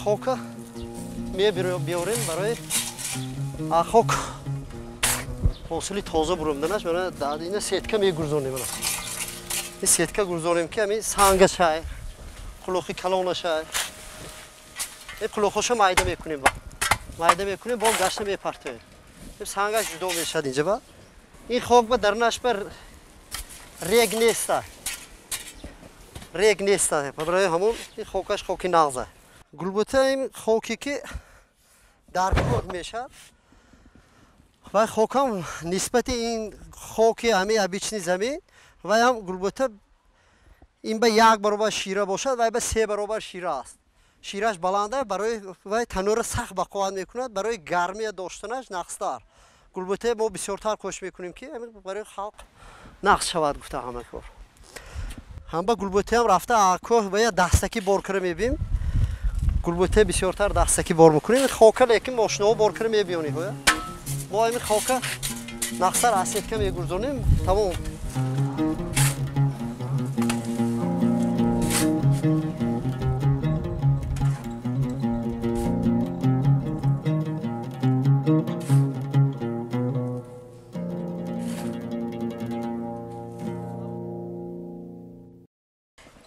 Хока мебиёрем барои хок ҳосили тоза буромданаш. Мана ина сетка мегурзонем. Мана ин сетка гурзонем ки ҳамин сангашай, қулоқи калонашай. Ин қулоқҳоша майда мекунем, ба майда мекунем, бо гашта мепартоем. Сангаш ҷудо мешавад инҷа ба. Ин хок ба дарунаш ба рег неста. Рег неста. Барои ҳамон ин хокаш хоки нағза. Гулбута ин хоке ки дар кӯҳ мешавад ва хокам нисбати ин хоки ҳамин обычный замин вай ҳам гулбута ин ба як баробар шира бошад, вай ба се баробар шира аст. Шираш баланда, барои вай танӯра сахт бақувват мекунад, барои гармия доштанаш нақстар. Гулбутаи мо бисёртар кош мекунем ки барои халқ нақс шавад гуфта ҳама кор. Ҳам ба гулбутаам рафта кӯҳ ба я дастакӣ бор кара мебинем. Гулбутаи бисёртар дастакӣ бор мекунем. Хока лекин мошинаҳо бор кара мебиёнем. Мо ҳамин хока нақстар аз сетка мегурзонем, тамом.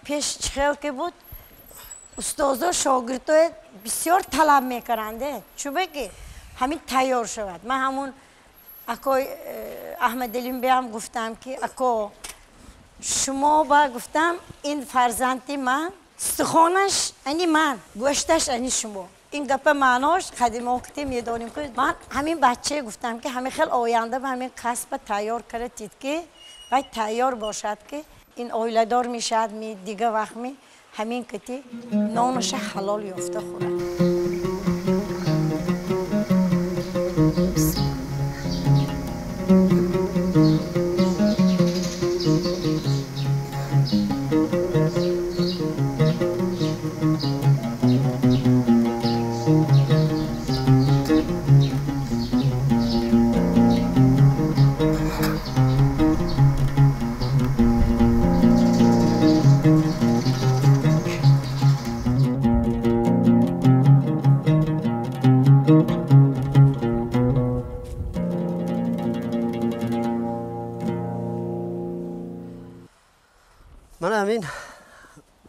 Пеш чихел ки буд, устозо шогирдое бисёр талаб мекарданд, чӯбе ки ҳамин тайёр шавад. Ман ҳамун акои Аҳмадалим беам гуфтам ки ако шумо ба гуфтам ин фарзанди ман, стухонаш ани ман, гӯшташ ани шумо. Ин гапа маънош қадимо кити медонем ки ман ҳамин бачае гуфтам ки ҳамин хел оянда ба ҳамин касба тайёр карда тид ки вай тайёр бошад ки ин оиладор мешавад, ми дига вақт ми ҳамин кити нонаша ҳалол ёфта хӯрад.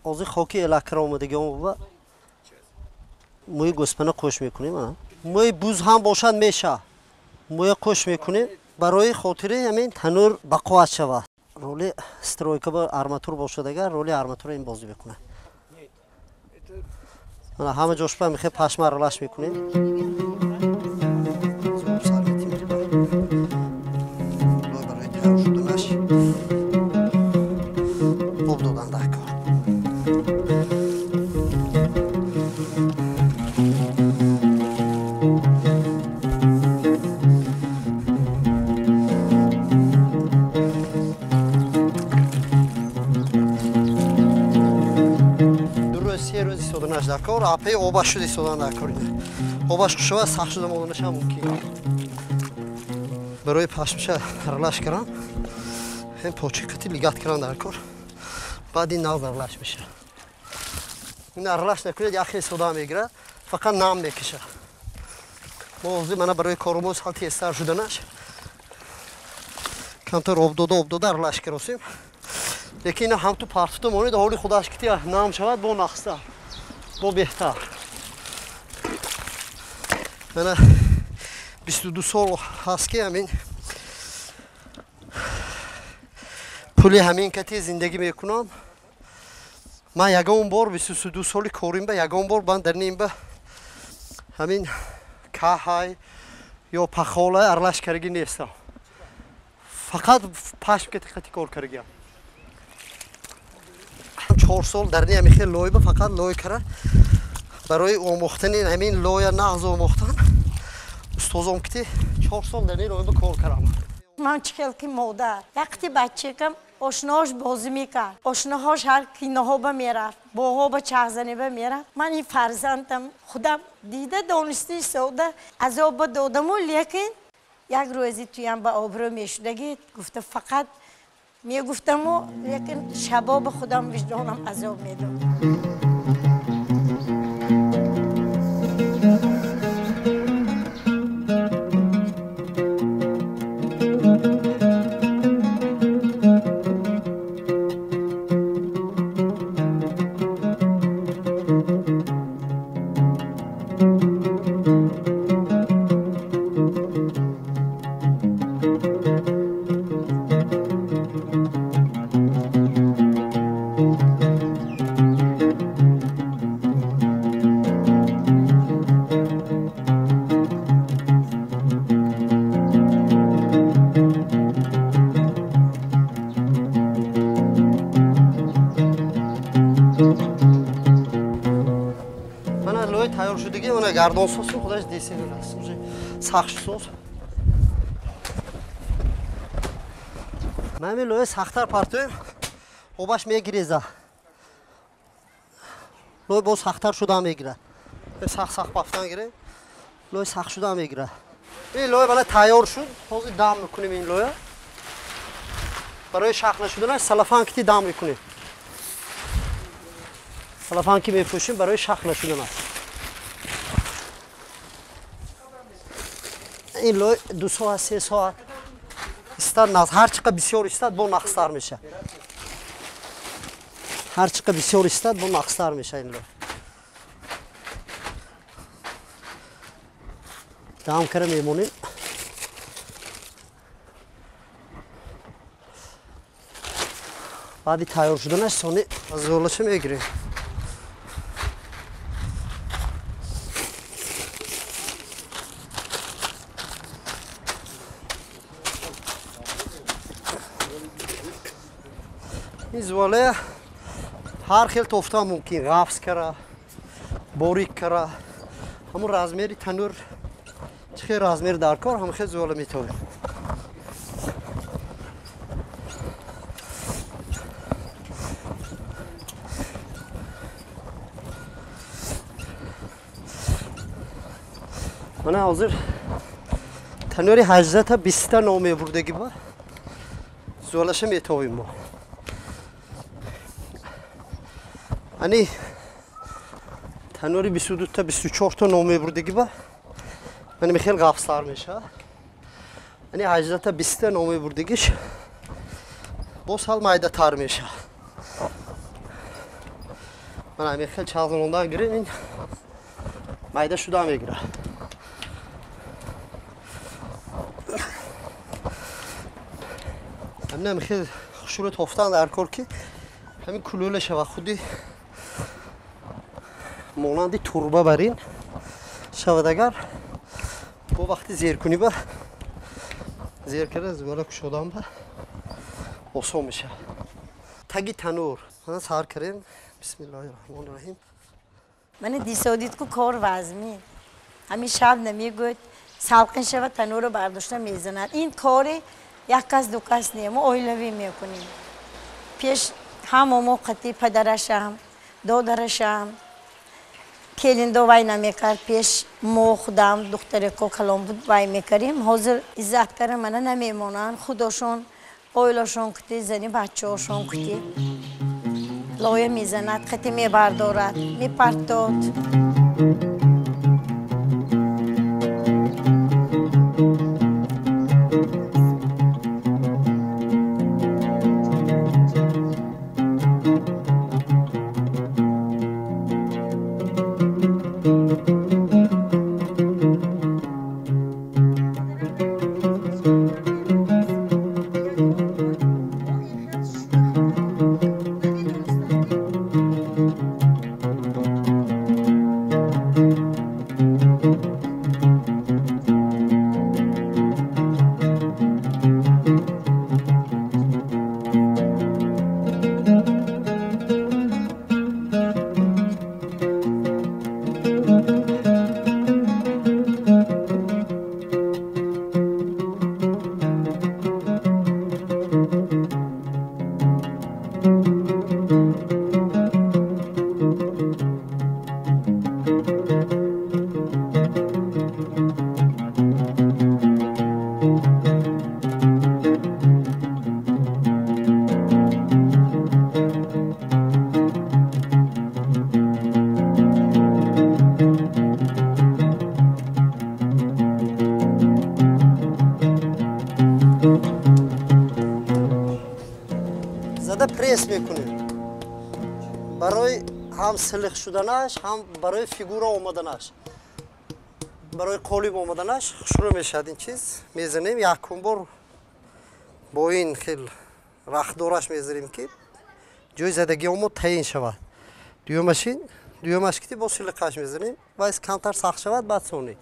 Ҳозир хоки элакра омадагион ва мӯи гӯспана қӯш мекунем. Мӯи буз ҳам бошад меша. Мӯя қӯш мекунем барои хотири ҳамин танӯр бақувват шавад. Роли стройка ба арматур бошад агар роли арматура ин бозӣ мекунад. Ҳама ҷошпа мехе пашма аралаш мекунем. Барои тайёр шуданаш об додан дар кор. Дар кор апаи обаш шуд истодан дар кор. Обаш хушава сахт шуда монданашам мумкин. Барои пашмша аралаш карам, ҳам почи қати лигат карам дар кор. Баъд ин нағз аралаш мешавад. Ин аралаш накунед як хел сода мегирад, фақат нам мекашад. Мо ҳозир мана барои корумоз ҳал тезтар шуданаш камтар об дода об дода аралаш каросем. Лекин ина ҳам ту партута монед, ҳоли худаш кити нам шавад бо нағзтар, бо беҳтар. Мана 22 сол ҳаст ки ҳамин пули ҳамин кати зиндагӣ мекунам. Ман ягон бор 22 соли корим ба ягон бор ман дар ним ба ҳамин каҳай ё пахолай аралаш карагӣ нестам. Фақат пашм кати қати кор карагиам. 4 сол дар ҳамин хел лой ба фақат лой кара барои омӯхтани ҳамин лоя нағз омӯхтан устозом кити 4 сол дар ин лой ба кор карам. Ман чӣ хел ки модар вақти бачакам ошноҳош бозӣ мекард, ошноҳош ҳар киноҳо ба мерафт, боғҳо ба чархзанӣ ба мерафт. Ман ин фарзандам худам дида дониста истода азоб ба додаму, лекин як рӯзе туям ба обрӯ мешудагӣ гуфта фақат мегуфтаму, лекин шабо ба худам виҷдонам азоб медод. Задагӣ она гардон сосу худаш десер аст. Уже сахт сос. Ман лоя сахттар партоем, обаш мегиреза. Лой боз сахттар шуда мегирад. Сахт сахт пафтан гирем, лой сахт шуда мегирад. Ин лоя бала тайёр шуд, ҳозир дам мекунем ин лоя. Барои шах нашуданаш салафан кити дам мекунем. Салафан ки мепӯшем барои шах нашуданаш. Ин лой 2 соат 3 соат истад, ҳар чӣ қадр бисёр истад, бо нақстар мешавад. Ҳар чӣ қадр бисёр истад, бо нақстар мешавад ин лой. Дам кара мемонем. Баъди тайёр шуданаш сони золаша мегирем. Ин зуолая ҳар хел тофта мумкин, ғафз кара, борик кара, ҳамун размери танур чӣ хел размер дар кор, ҳамон хел зуола метавонем. Мана ҳозир танури 18 та 20 та ном мебурдагӣ ба зуолаша метовем мо. Ани танури 22 та 24 та ном мебурдагӣ ба мана михел ғафстар мешавад. Ани 18 та 20 та ном мебурдагиш боз ҳал майдатар мешавад. Мана михел чағзонондан гирем, ин майда шуда мегирад. Ҳамина михел хушрӯ тофтан дар кор ки ҳамин кулӯла шава, худи монанди турба бар ин шавад. Агар бо вақти зеркунӣ ба зер карда зубала кушодан ба осон мешавад. Таги танур мана сар кардем. Бисмиллоҳи раҳмони раҳим. Мана дисодид ку кор вазмин. Ҳамин шаб намегӯяд салқин шава, танурро бардошта мезанад. Ин кори як кас ду кас не, мо оилавӣ мекунем. Пеш ҳама мо қати падарашам, додарашам, келиндо вай намекард. Пеш мо худам духтареко калон буд вай мекардем. Ҳозир иззат кара мана намемонанд, худошон оилашон кути, зани бачаҳошон кути. Лоя мезанад, қати мебардорад, мепартод. Зада пресс мекунем барои ҳам силиқ шуданаш, ҳам барои фигура омаданаш, барои қолиб омаданаш шурӯъ мешавад ин чиз. Мезанем якум бор бо ин хел рахдораш мезанем ки ҷои задагиҳо мо таъин шавад. Дуюмаш ки бо силиқаш мезанем, вайс камтар сахт шавад, баъд сонӣ.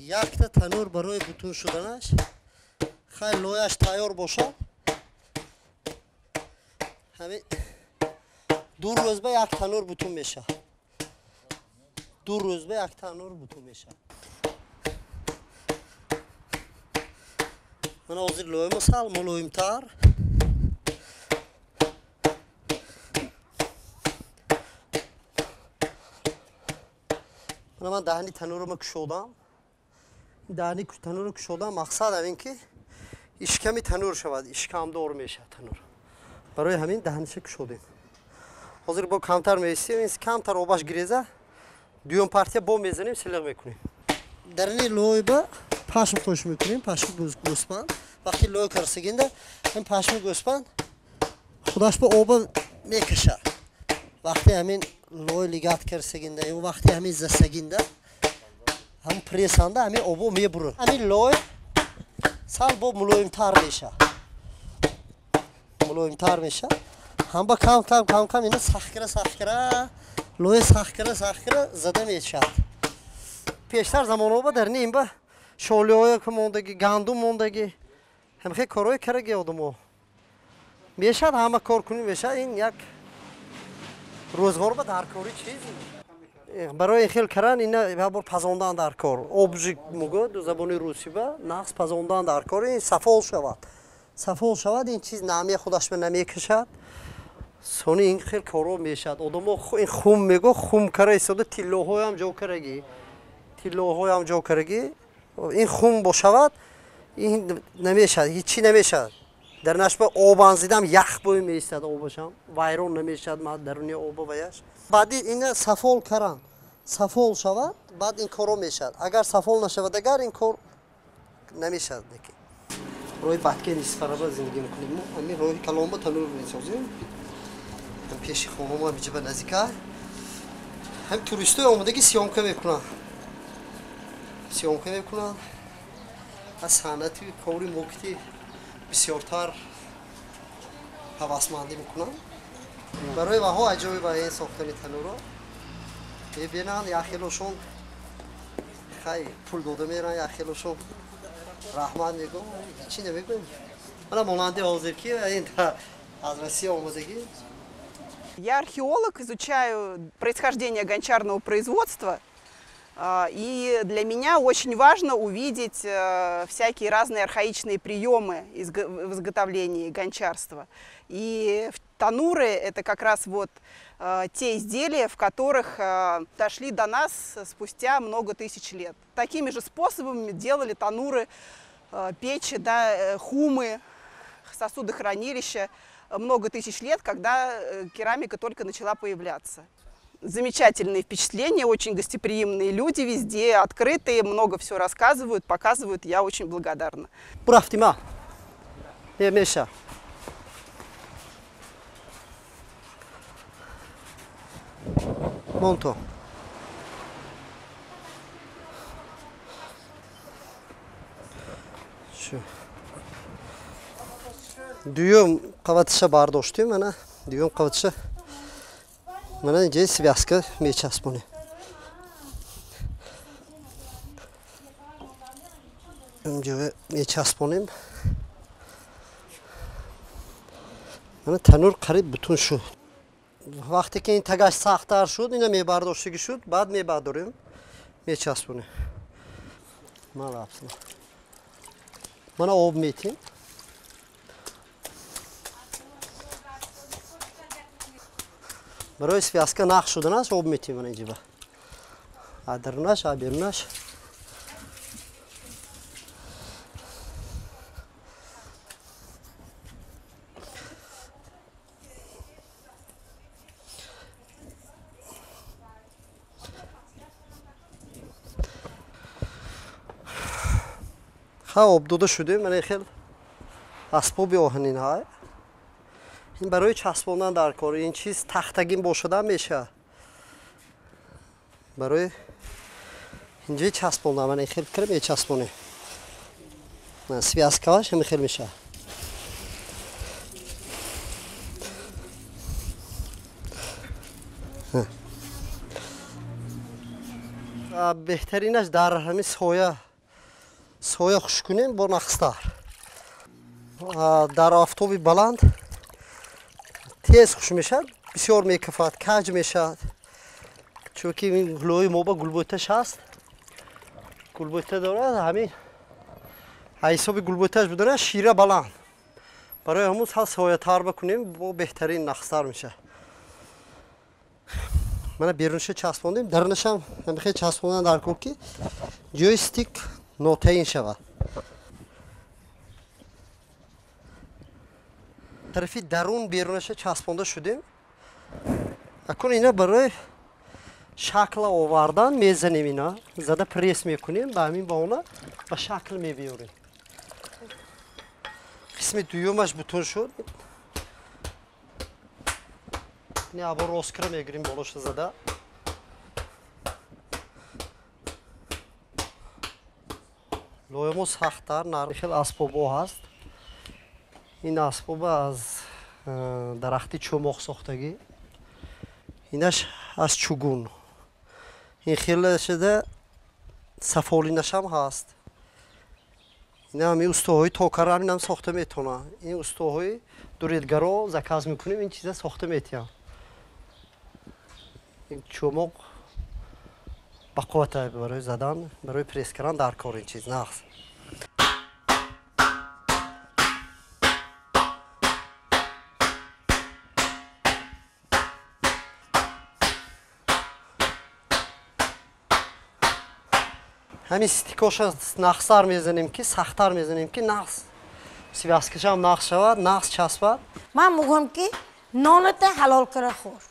Якта танур барои бутун шуданаш хай лояш тайёр бошад, ҳамин 2 рӯз ба як танур бутун мешавад. 2 рӯз ба як танур бутун мешавад. Мана ҳозир лоямо сал мулоимтар. Мана ман даҳни танурро кушодам. Даҳни танурро кушодам, мақсад ҳамин ки ишками танур шавад, ишкамдор мешавад танур. Барои ҳамин даҳниша кушодем. Ҳозир бо камтар меистем, камтар обаш гиреза, дуюм партия бо мезанем, силиқ мекунем. Дар ини лойба пашм қош мекунем, пашми гӯспанд. Вақти лой карсагинда ин пашми гӯспанд худаш ба оба мекашад. Вақти ҳамин лой лигат карсагинда ё вақти ҳамин засагинда ҳам прессанда ҳамин обо мебурад. Ҳамин лой сал бо мулоимтар мешавад. Мулоимтар мешавад. Ҳам ба кам кам кам кам ина сахкира сахкира лоя сахкира сахкира зада мешавад. Пештар замонҳо ба дар ин ба шолиҳое ки мондагӣ, гандум мондагӣ, ҳамхел корҳое кардаги одамо. Мешавад ҳама кор кунӣ мешавад, ин як рӯзғор ба даркорӣ чиз. Барои ин хел кардан ина як бор пазондан дар кор. Обжиг мегӯяд забони русӣ ба нағз пазондан дар кор, ин сафол шавад. Сафол шавад, ин чиз намия худаш ба намекашад. Сони ин хел корҳо мешавад. Одамо ин хум мегӯ, хум кара истода тиллоҳоям ҷо карагӣ. Тиллоҳоям ҷо карагӣ. Ин хум бошавад, ин намешавад, ҳеҷ чӣ намешавад. Дар нашба об анзидам ях бӯй меистад обашам, вайрон намешавад ма даруни оба ваяш. Баъди ина сафол каран, сафол шавад, баъд ин корҳо мешавад. Агар сафол нашавад, агар ин кор намешавад. Роҳи Баткен Исфараба зиндагӣ мекунем мо. Ҳамин роҳи калонба танур месозем. Пеши хонамо ҳам иҷаба наздика. Ҳам туристои омадагӣ съёмка мекунанд. Съёмка мекунанд. Аз санъати кори мокити бисёртар ҳавасмандӣ мекунанд. Барои ваҳо аҷоиб ин сохтани танурро мебинанд, як хелошон хай пул дода меранд, як хелошон раҳмат мегӯянд, ҳеҷ чӣ намегӯем. Мана монанди ҳозир ки ин аз Россия омадагӣ. Я археолог, изучаю происхождение гончарного производства. И для меня очень важно увидеть всякие разные архаичные приемы в изготовлении гончарства. И тануры – это как раз вот те изделия, в которых дошли до нас спустя много тысяч лет. Такими же способами делали тануры, печи, да, хумы, сосуды-хранилища много тысяч лет, когда керамика только начала появляться. Замечательные впечатления, очень гостеприимные люди везде, открытые, много все рассказывают, показывают. Я очень благодарна. Бурафтима. Меша. Монто. Дуюм қаватиша бардоштем, ана дуюм қаватиша. Мана инҷа связка мечаспонем. Инҷа мечаспонем. Мана танур қариб бутун шуд. Вақте ки ин тагаш сахттар шуд, ина мебардоштагӣ шуд, баъд мебардорем, мечаспонем. Мана мана об метем. Барои связка нақ шуданаш об метем мана инҷиба. А дарунаш, а берунаш. Ха об дода шудем, мана хел асбоби оҳанин ҳай. Ин барои часпондан дар кор, ин чиз тахтагин бошада мешавад. Барои инҷои часпондан, мана хел кира мечаспонем. Связкааш ҳамин хел мешавад. Беҳтаринаш дар ҳамин соя Соя хушк кунем бо нақстар. Дар офтоби баланд тез хушк мешавад, бисёр мекафад, каҷ мешавад. Чунки ин гулҳои мо ба гулбӯташ ҳаст. Гулбӯта дорад, ҳамин ҳисоби гулбӯташ будана шира баланд. Барои ҳамун сал соятар бикунем, бо беҳтарин нақстар мешавад. Мана беруниша часпондем, дарунашам ҳамихел часпондан дар кор, ки ҷои стик нотаин шавад. Тарафи дарун берунаша часпонда шудем. Акун ина барои шакла овардан мезанем, ина зада пресс мекунем, ба ҳамин баҳона ба шакл мебиёрем. Қисми дуюмаш бутун шуд. Не або роскра мегирим болоша зада. Лоямо сахттар, хел асбобҳо ҳаст. Ин асбоба аз дарахти чӯмоқ сохтагӣ. Инаш аз чугун. Ин хел шуда сафолинашам ҳаст. Ина ҳамин устоҳои токара ҳаминам сохта метавонанд. Ин устоҳои дуредгаро заказ мекунем, ин чиза сохта метиҳанд. Ин чӯмоқ ба қуввата барои задан, барои пресс кардан дар кор ин чиз нағз. Ҳамин стикоша нағзтар мезанем, ки сахттар мезанем, ки нағз связкашам нағз шавад, нағз часпад. Ман мегӯям, ки ноната ҳалол кара хӯр.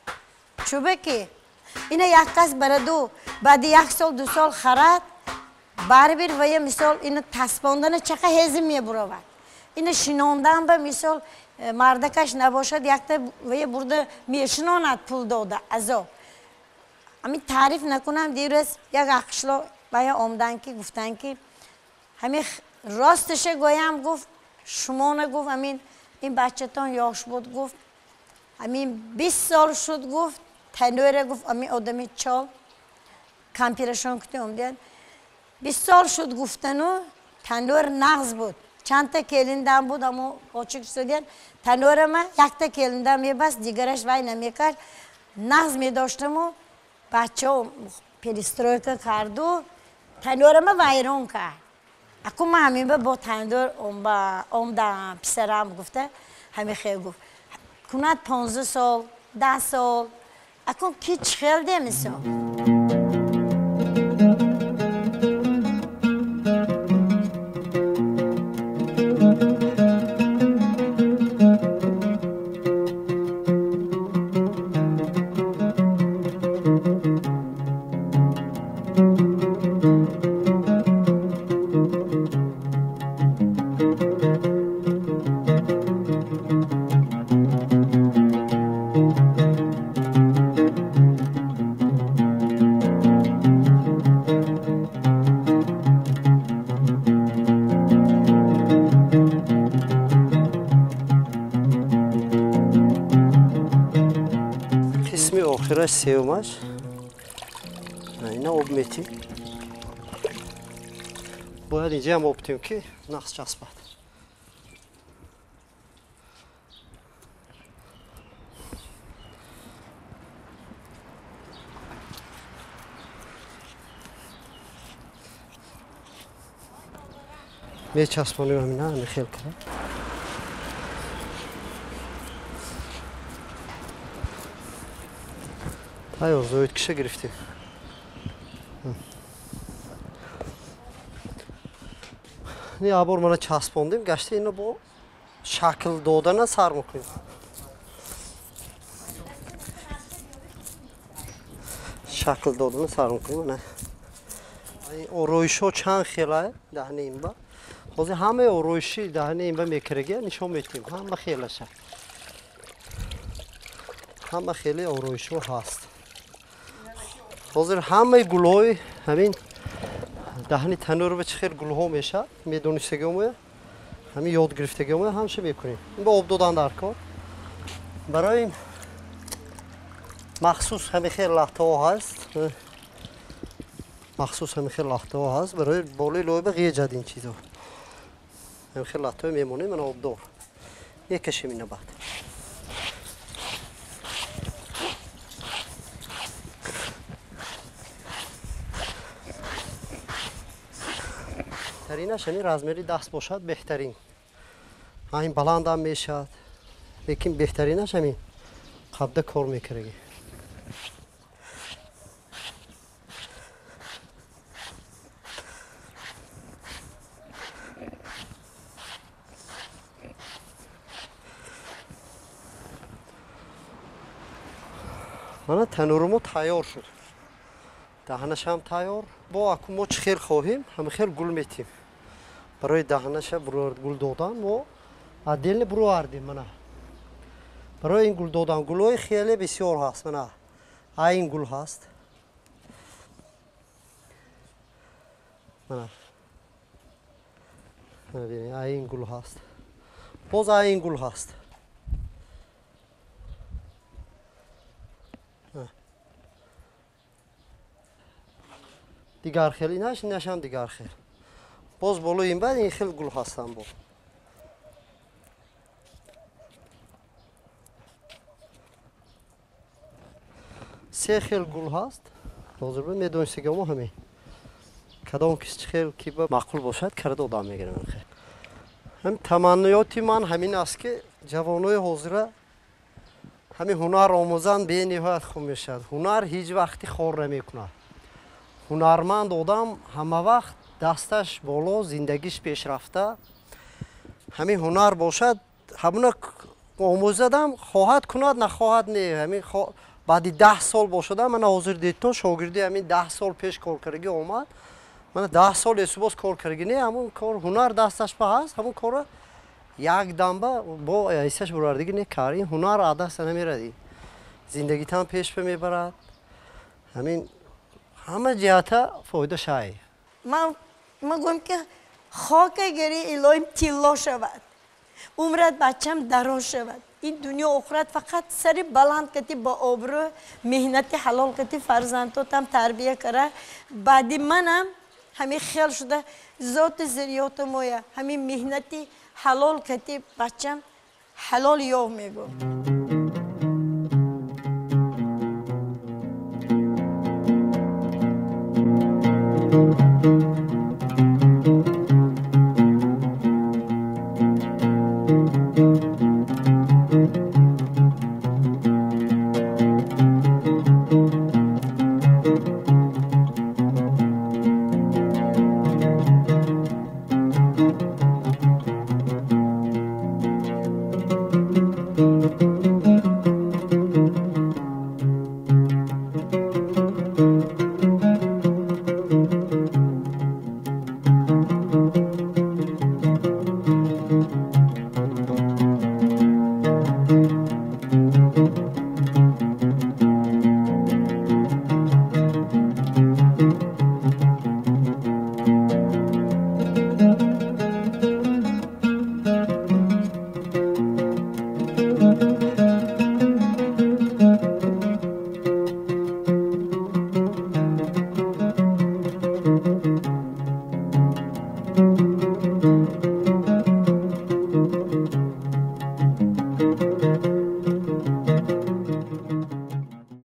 Чӯбе ки ина як кас бараду баъди як сол ду сол харад, барибир вая мисол ина таспондана чақа ҳезим мебуравад. Ина шинондан ба мисол мардакаш набошад, якта вая бурда мешинонад пул дода азоб. Ҳамин таъриф накунам, дирӯз як ақшло вая омдан, ки гуфтан, ки ҳамин росташе гӯям, гуфт шумона, гуфт ҳамин ин бачатон ёш буд, гуфт ҳамин 20 сол шуд, гуфт танӯра, гуфт ҳамин одами чол кампирашон кути омдиян 20 сол шуд, гуфтану танӯр нағз буд, чандта келиндам буд, амо очик шудиян танӯрама якта келиндам мебаст, дигараш вай намекард, нағз медоштаму бачао перестройка карду танӯрама вайрон кард. Аку ман ҳамин ба бо танӯр омдам, писарам гуфта ҳамин хел гуфт кунад 15 сол 10 сол, акун ки чӣ хел де мисол. Охираш сеюмаш ина об метим. Бояд инҷаам об тим, ки нағз часпад. Мечаспонем ҳамина ҳамин хел кара. Тайёр зоидкиша гирифтем. Не абор мана часпондем, гашта ино бо шакл додана сар мекунем. Шакл додана сар мекунем. Мана ороишҳо чанд хела даҳни имба. Ҳозир ҳамаи ороиши даҳни имба мекарага нишон метиҳем, ҳама хелаша. Ҳама хели ороишҳо ҳаст. Ҳозир ҳамаи гулҳои ҳамин даҳни танӯр ба чӣ хел гулҳо мешавад, медонистагиомоя, ҳамин ёд гирифтагиомоя ҳамаша мекунем. Ин ба об додан дар кор. Барои махсус ҳамин хел латтаҳо ҳаст. Махсус ҳамин хел лахтаҳо ҳаст барои болои лой ба ғеҷад ин чизо. Ҳамин хел лахтаҳо мемонем, мана обдор. Мекашем ина баъд. Беҳтаринаш ҳамин размери даст бошад, беҳтарин. Ҳамин баландам мешавад, лекин беҳтаринаш ҳамин қабда кор мекардаги. Мана танури мо тайёр шуд. Даҳанашам тайёр. Бо аку мо чӣ хел хоҳем, ҳама хел гул метим. Барои даҳанаша гул додан мо отдельно буровардем. Мана барои ин гул додан гулҳои хеле бисёр ҳаст. Мана ин гул ҳаст. Мана ин гул ҳаст. Боз ин гул ҳаст. Дигар хел инаш, инашам дигар хел. Боз болои ин баъд ин хел гул ҳастам бо. Се хел гул ҳаст. Ҳозир медонистега мо ҳамин. Кадом кис чӣ хел ки ба маъқул бошад, карда одам мегирам. Ҳам таманниёти ман ҳамин аст ки ҷавонои ҳозира ҳамин ҳунар омӯзанд, бениҳоят хуб мешавад. Ҳунар ҳеҷ вақти хор намекунад. Ҳунарманд одам ҳама вақт дасташ боло, зиндагиш пешрафта. Ҳамин ҳунар бошад, ҳамуна омӯзадам, хоҳад кунад, нахоҳад не. Ҳамин баъди 10 сол бошадам, мана ҳозир дидтон шогирди ҳамин 10 сол пеш кор кардаги омад. Мана 10 сол эсубоз кор кардаги не, ҳамун кор ҳунар дасташ ба ҳаст, ҳамун корро як дамба бо ҳиссаш бурардиги не кар. Ин ҳунар аз даста намеради. Зиндагитам пеш мебарад. Ҳамин ҳама ҷиҳата фоида шай. Ман гӯям ки хока гири илоҳим тилло шавад, умрат бачам дароз шавад. Ин дунё охират фақат сари баланд кати ба обрӯ, меҳнати ҳалол кати фарзандотам тарбия кара. Баъди манам ҳамин хел шуда зоти зириёту моя ҳамин меҳнати ҳалол кати бачам ҳалол ёв мегӯм.